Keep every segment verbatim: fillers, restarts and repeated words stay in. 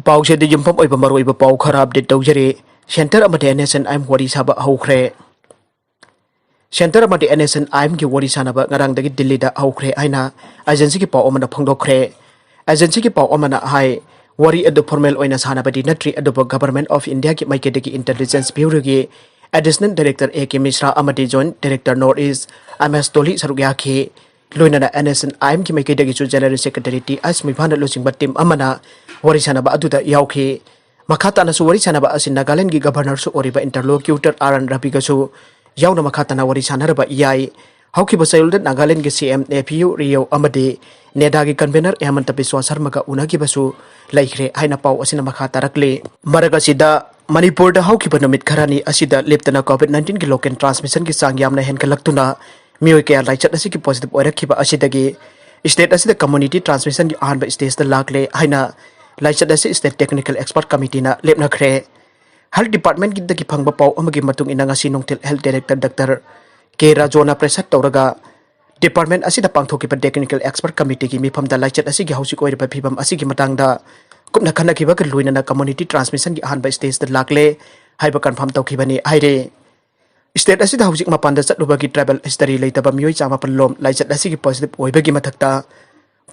ꯄꯥꯎꯁꯤꯗ ꯌꯨꯝꯐꯝ ꯑꯣꯏꯕ ꯃꯔꯨꯑꯣꯏꯕ ꯄꯥꯎ ꯈꯔ ꯑꯞꯗꯦꯠ ꯇꯧꯖꯔꯤ꯫ ꯁꯦꯟꯇꯔ ꯑꯃꯗꯤ NSCN-IM ꯋꯥꯔꯤ ꯁꯥꯕ ꯍꯧꯈ꯭ꯔꯦ꯫ ꯁꯦꯟꯇꯔ ꯑꯃꯗꯤ NSCN-IM-ꯒꯤ ꯋꯥꯔꯤ ꯁꯥꯟꯅꯕ ꯉꯔꯥꯡꯗꯒꯤ ꯗꯤꯜꯂꯤꯗ ꯍꯧꯈ꯭ꯔꯦ ꯍꯥꯏꯅ ꯑꯦꯖꯦꯟꯁꯤꯒꯤ ꯄꯥꯎ ꯑꯃꯅ ꯐꯣꯡꯗꯣꯛꯈ꯭ꯔꯦ꯫ ꯑꯦꯖꯦꯟꯁꯤꯒꯤ ꯄꯥꯎ ꯑꯃꯅ ꯍꯥꯏ, ꯋꯥꯔꯤ ꯑꯗꯨ ꯐꯣꯔꯃꯦꯜ ꯑꯣꯏꯅ ꯁꯥꯟꯅꯕꯗꯤ ꯅꯠꯇ꯭ꯔꯤ, ꯑꯗꯨꯕꯨ Government of India-ꯒꯤ ꯃꯥꯏꯀꯩꯗꯒꯤ Intelligence Bureau-ꯒꯤ Additional Director A K Mishra ꯑꯃꯗꯤ Joint Director North East M S Toli ꯁꯔꯨꯛ ꯌꯥꯈꯤ꯫ ꯂꯣꯏꯅꯅ NSCN-IM-ꯒꯤ ꯃꯥꯏꯀꯩꯗꯒꯤꯁꯨ General Secretary T S ꯃꯤꯚꯥꯅ ꯂꯨꯆꯤꯡꯕ ꯇꯤꯝ ꯑꯃꯅ ꯋꯥꯔꯤ ꯁꯥꯟꯅꯕ ꯑꯗꯨꯗ ꯌꯥꯎꯈꯤ꯫ ꯃꯈꯥ ꯇꯥꯅꯁꯨ ꯋꯥꯔꯤ ꯁꯥꯟꯅꯕ ꯑꯁꯤ ꯅꯥꯒꯥꯂꯦꯟꯒꯒꯤ ꯒꯚꯔꯅꯔꯁꯨ ꯑꯣꯏꯔꯤꯕ interlocutor R N Ravi-ꯒꯁꯨ ꯌꯥꯎꯅ ꯃꯈꯥ ꯇꯥꯅ ꯋꯥꯔꯤ ꯁꯥꯟꯅꯔꯕ ꯌꯥꯏ꯫ ꯍꯧꯈꯤꯕ ꯆꯌꯣꯜꯗ ꯅꯥꯒꯥꯂꯦꯟꯒꯤ C M Neiphiu Rio ꯑꯃꯗꯤ NEDA-ꯒꯤ convener ꯍꯦꯃꯟꯇ ꯕꯤꯁ꯭ꯋꯥ ꯁꯔꯃꯒ ꯎꯅꯈꯤꯕꯁꯨ ꯂꯩꯈ꯭ꯔꯦ ꯍꯥꯏꯅ ꯄꯥꯎ ꯑꯁꯤꯅ ꯃꯈꯥ ꯇꯥꯔꯛꯂꯤ꯫ ꯃꯔꯛ ꯑꯁꯤꯗ, ꯃꯅꯤꯄꯨꯔꯗ ꯍꯧꯈꯤꯕ ꯅꯨꯃꯤꯠ ꯈꯔꯅꯤ ꯑꯁꯤꯗ ꯂꯦꯞꯇꯅ COVID nineteen-ꯒꯤ local transmission-ꯒꯤ ꯆꯥꯡ ꯌꯥꯝꯅ ꯍꯦꯟꯒꯠꯂꯛꯇꯨꯅ ꯃꯤꯑꯣꯏ ꯀꯌꯥ ꯂꯥꯏꯆꯠ ꯑꯁꯤꯒꯤ positive ꯑꯣꯏꯔꯛꯈꯤꯕ ꯑꯁꯤꯗꯒꯤ state ꯑꯁꯤꯗ community transmission-ꯒꯤ ꯑꯍꯥꯟꯕ stage-ꯇ ꯂꯥꯛꯂꯦ ꯍꯥꯏꯅ ꯂꯥꯏꯆꯠ ꯑꯁꯤ state technical expert committee-ꯅ ꯂꯦꯞꯅꯈ꯭ꯔꯦ꯫ Health Department-ꯗꯒꯤ ꯐꯪꯕ ꯄꯥꯎ ꯑꯃꯒꯤ ꯃꯇꯨꯡ ꯏꯟꯅ, ꯉꯁꯤ ꯅꯨꯡꯊꯤꯜ Health Director Doctor K Rajoꯅ press-up ꯇꯧꯔꯒ department ꯑꯁꯤꯗ ꯄꯥꯡꯊꯣꯛꯈꯤꯕ technical expert committee-ꯒꯤ ꯃꯤꯐꯝꯗ ꯂꯥꯏꯆꯠ ꯑꯁꯤꯒꯤ ꯍꯧꯖꯤꯛ ꯑꯣꯏꯔꯤꯕ ꯐꯤꯕꯝ ꯑꯁꯤꯒꯤ ꯃꯇꯥꯡꯗ ꯀꯨꯞꯅ ꯈꯟꯅꯈꯤꯕꯒ ꯂꯣꯏꯅꯅ community transmission-ꯒꯤ ꯑꯍꯥꯟꯕ stage-ꯇ ꯂꯥꯛꯂꯦ ꯍꯥꯏꯕ confirm ꯇꯧꯈꯤꯕꯅꯤ ꯍꯥꯏꯔꯦ꯫ State ꯑꯁꯤꯗ ꯍꯧꯖꯤꯛ ꯃꯄꯥꯟꯗ ꯆꯠꯂꯨꯕꯒꯤ travel history ꯂꯩꯇꯕ ꯃꯤꯑꯣꯏ ꯆꯥꯃꯥꯄꯜ ꯂꯣꯝ ꯂꯥꯏꯆꯠ ꯑꯁꯤꯒꯤ positive ꯑꯣꯏꯕꯒꯤ ꯃꯊꯛꯇ,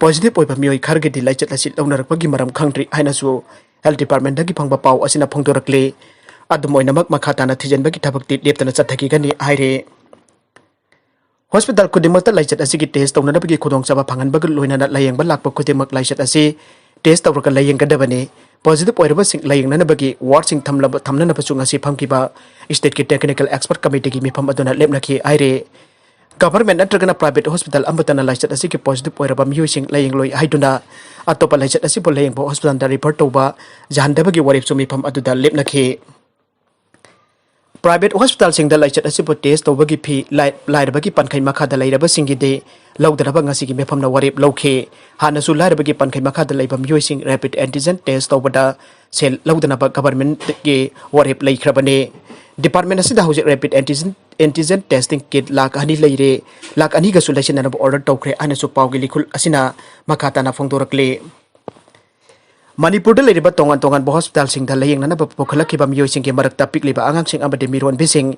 positive ꯑꯣꯏꯕ ꯃꯤꯑꯣꯏ ꯈꯔꯒꯤꯗꯤ ꯂꯥꯏꯆꯠ ꯑꯁꯤ ꯂꯧꯅꯔꯛꯄꯒꯤ ꯃꯔꯝ ꯈꯪꯗ꯭ꯔꯤ ꯍꯥꯏꯅꯁꯨ Health Department-ꯗꯒꯤ ꯐꯪꯕ ꯄꯥꯎ ꯑꯁꯤꯅ ꯐꯣꯡꯗꯣꯔꯛꯂꯤ꯫ ꯑꯗꯨꯝ ꯑꯣꯏꯅꯃꯛ, ꯃꯈꯥ ꯇꯥꯅ ꯊꯤꯖꯤꯟꯕꯒꯤ ꯊꯕꯛꯇꯤ ꯂꯦꯞꯇꯅ ꯆꯠꯊꯈꯤꯒꯅꯤ ꯍꯥꯏꯔꯦ꯫ Hospital ꯈꯨꯗꯤꯡꯃꯛꯇ ꯂꯥꯏꯆꯠ ꯑꯁꯤꯒꯤ test ꯇꯧꯅꯅꯕꯒꯤ ꯈꯨꯗꯣꯡꯆꯥꯕ ꯐꯪꯍꯟꯕꯒ ꯂꯣꯏꯅꯅ ꯂꯥꯌꯦꯡꯕ ꯂꯥꯛꯄ ꯈꯨꯗꯤꯡꯃꯛ ꯂꯥꯏꯆꯠ ꯑꯁꯤ test ꯇꯧꯔꯒ ꯂꯥꯌꯦꯡꯒꯗꯕꯅꯤ꯫ Positive ꯑꯣꯏꯔꯕꯁꯤꯡ ꯂꯥꯌꯦꯡꯅꯅꯕꯒꯤ ward-ꯁꯤꯡ ꯊꯝꯂꯕ, ꯊꯝꯅꯅꯕꯁꯨ ꯉꯁꯤ ꯐꯝꯈꯤꯕ state-ꯀꯤ technical expert committee-ꯒꯤ ꯃꯤꯐꯝ ꯑꯗꯨꯅ ꯂꯦꯞꯅꯈꯤ ꯍꯥꯏꯔꯤ꯫ Government ꯅꯠꯇ꯭ꯔꯒꯅ private hospital ꯑꯃꯠꯇꯅ ꯂꯥꯏꯆꯠ ꯑꯁꯤꯒꯤ positive ꯑꯣꯏꯔꯕ ꯃꯤꯑꯣꯏꯁꯤꯡ ꯂꯥꯌꯦꯡꯂꯣꯏ ꯍꯥꯏꯗꯨꯅ ꯑꯇꯣꯞꯄ ꯂꯥꯏꯆꯠ ꯑꯁꯤꯕꯨ ꯂꯥꯌꯦꯡꯕ hospital-ꯗ refer ꯇꯧꯕ ꯌꯥꯍꯟꯗꯕꯒꯤ ꯋꯥꯔꯦꯞꯁꯨ ꯃꯤꯐꯝ ꯑꯗꯨꯗ ꯂꯦꯞꯅꯈꯤ꯫ Private hospital-ꯁꯤꯡꯗ ꯂꯥꯏꯆꯠ ꯑꯁꯤꯕꯨ test ꯇꯧꯕꯒꯤ fee ꯂꯥꯏ-, ꯂꯥꯏꯔꯕꯒꯤ ꯄꯟꯈꯩ ꯃꯈꯥꯗ ꯂꯩꯔꯕꯁꯤꯡꯒꯤꯗꯤ ꯂꯧꯗꯅꯕ ꯉꯁꯤꯒꯤ ꯃꯤꯐꯝꯅ ꯋꯥꯔꯦꯞ ꯂꯧꯈꯤ꯫ ꯍꯥꯟꯅꯁꯨ ꯂꯥꯏꯔꯕꯒꯤ ꯄꯟꯈꯩ ꯃꯈꯥꯗ ꯂꯩꯕ ꯃꯤꯑꯣꯏꯁꯤꯡ rapid antigen test ꯇꯧꯕꯗ ꯁꯦꯜ ꯂꯧꯗꯅꯕ government-ꯀꯤ ꯋꯥꯔꯦꯞ ꯂꯩꯈ꯭ꯔꯕꯅꯤ꯫ Department ꯑꯁꯤꯗ ꯍꯧꯖꯤꯛ rapid antigen, antigen testing kit lakh ꯑꯅꯤ ꯂꯩꯔꯦ, ꯂꯥꯈ ꯑꯅꯤꯒꯁꯨ ꯂꯩꯁꯤꯟꯅꯅꯕ order ꯇꯧꯈ꯭ꯔꯦ ꯍꯥꯏꯅꯁꯨ ꯄꯥꯎꯒꯤ ꯂꯤꯈꯨꯜ ꯑꯁꯤꯅ ꯃꯈꯥ ꯇꯥꯅ ꯐꯣꯡꯗꯣꯔꯛꯂꯤ꯫ ꯃꯅꯤꯄꯨꯔꯗ ꯂꯩꯔꯤꯕ ꯇꯣꯉꯥꯟ ꯇꯣꯉꯥꯟꯕ ꯍꯣꯁꯄꯤꯇꯥꯜꯁꯤꯡꯗ ꯂꯥꯌꯦꯡꯅꯅꯕ ꯄꯨꯈꯠꯂꯛꯈꯤꯕ ꯃꯤꯑꯣꯏꯁꯤꯡꯒꯤ ꯃꯔꯛꯇ ꯄꯤꯛꯂꯤꯕ ꯑꯉꯥꯡꯁꯤꯡ ꯑꯃꯗꯤ ꯃꯤꯔꯣꯟꯕꯤꯁꯤꯡ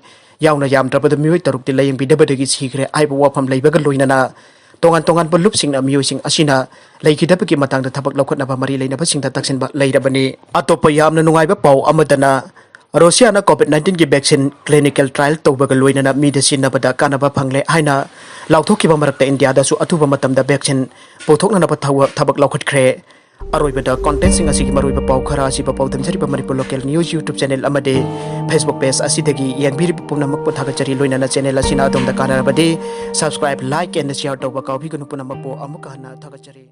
ꯌꯥꯎꯅ ꯌꯥꯝꯗ꯭ꯔꯕꯗ ꯃꯤꯑꯣꯏ ꯇꯔꯨꯛꯇꯤ ꯂꯥꯌꯦꯡꯕꯤꯗꯕꯗꯒꯤ ꯁꯤꯈ꯭ꯔꯦ ꯍꯥꯏꯕ ꯋꯥꯐꯝ ꯂꯩꯕꯒ ꯂꯣꯏꯅꯅ ꯇꯣꯉꯥꯟ ꯇꯣꯉꯥꯟꯕ ꯂꯨꯞꯁꯤꯡꯅ ꯃꯤꯑꯣꯏꯁꯤꯡ ꯑꯁꯤꯅ ꯂꯩꯈꯤꯗꯕꯒꯤ ꯃꯇꯥꯡꯗ ꯊꯕꯛ ꯂꯧꯈꯠꯅꯕ ꯃꯔꯤ ꯂꯩꯅꯕꯁꯤꯡꯗ ꯇꯛꯁꯤꯟꯕ ꯂꯩꯔꯕꯅꯤ꯫ ꯑꯇꯣꯞꯄ ꯌꯥꯝꯅ ꯅꯨꯡꯉꯥꯏꯕ ꯄꯥꯎ ꯑꯃꯗꯅ, ꯔꯣꯁꯤꯌꯥꯅ COVID nineteen ꯒꯤ vaccine clinical trial ꯇꯧꯕꯒ ꯂꯣꯏꯅꯅ ꯃꯤꯗ ꯁꯤꯖꯤꯟꯅꯕꯗ ꯀꯥꯟꯅꯕ ꯐꯪꯂꯦ ꯍꯥꯏꯅ ꯂꯥꯎꯊꯣꯛꯈꯤꯕ ꯃꯔꯛꯇ ꯏꯟꯗꯤꯌꯥꯗꯁꯨ ꯑꯊꯨꯕ ꯃꯇꯝꯗ vaccine ꯄꯨꯊꯣꯛꯅꯅꯕ ꯊꯕꯛ ꯂꯧꯈꯠꯈ꯭ꯔꯦ꯫ ꯑꯔꯣꯏꯕꯗ contentꯁꯤꯡ ꯑꯁꯤꯒꯤ ꯃꯔꯨꯑꯣꯏꯕ ꯄꯥꯎ ꯈꯔ ꯑꯁꯤ ꯄꯥꯎꯗꯝꯖꯔꯤꯕ Manipur Local News YouTube channel ꯑꯃꯗꯤ Facebook page ꯑꯁꯤꯗꯒꯤ ꯌꯦꯡꯕꯤꯔꯤꯕ ꯄꯨꯝꯅꯃꯛꯄꯨ ꯊꯥꯒꯠꯆꯔꯤ꯫ ꯂꯣꯏꯅꯅ channel ꯑꯁꯤꯅ ꯑꯗꯣꯝꯗ ꯀꯥꯟꯅꯔꯕꯗꯤ subscribe, like and share ꯇꯧꯕ ꯀꯥꯎꯕꯤꯒꯅꯨ꯫ ꯄꯨꯝꯅꯃꯛꯄꯨ ꯑꯃꯨꯛꯀ ꯍꯟꯅ ꯊꯥꯒꯠꯆꯔꯤ꯫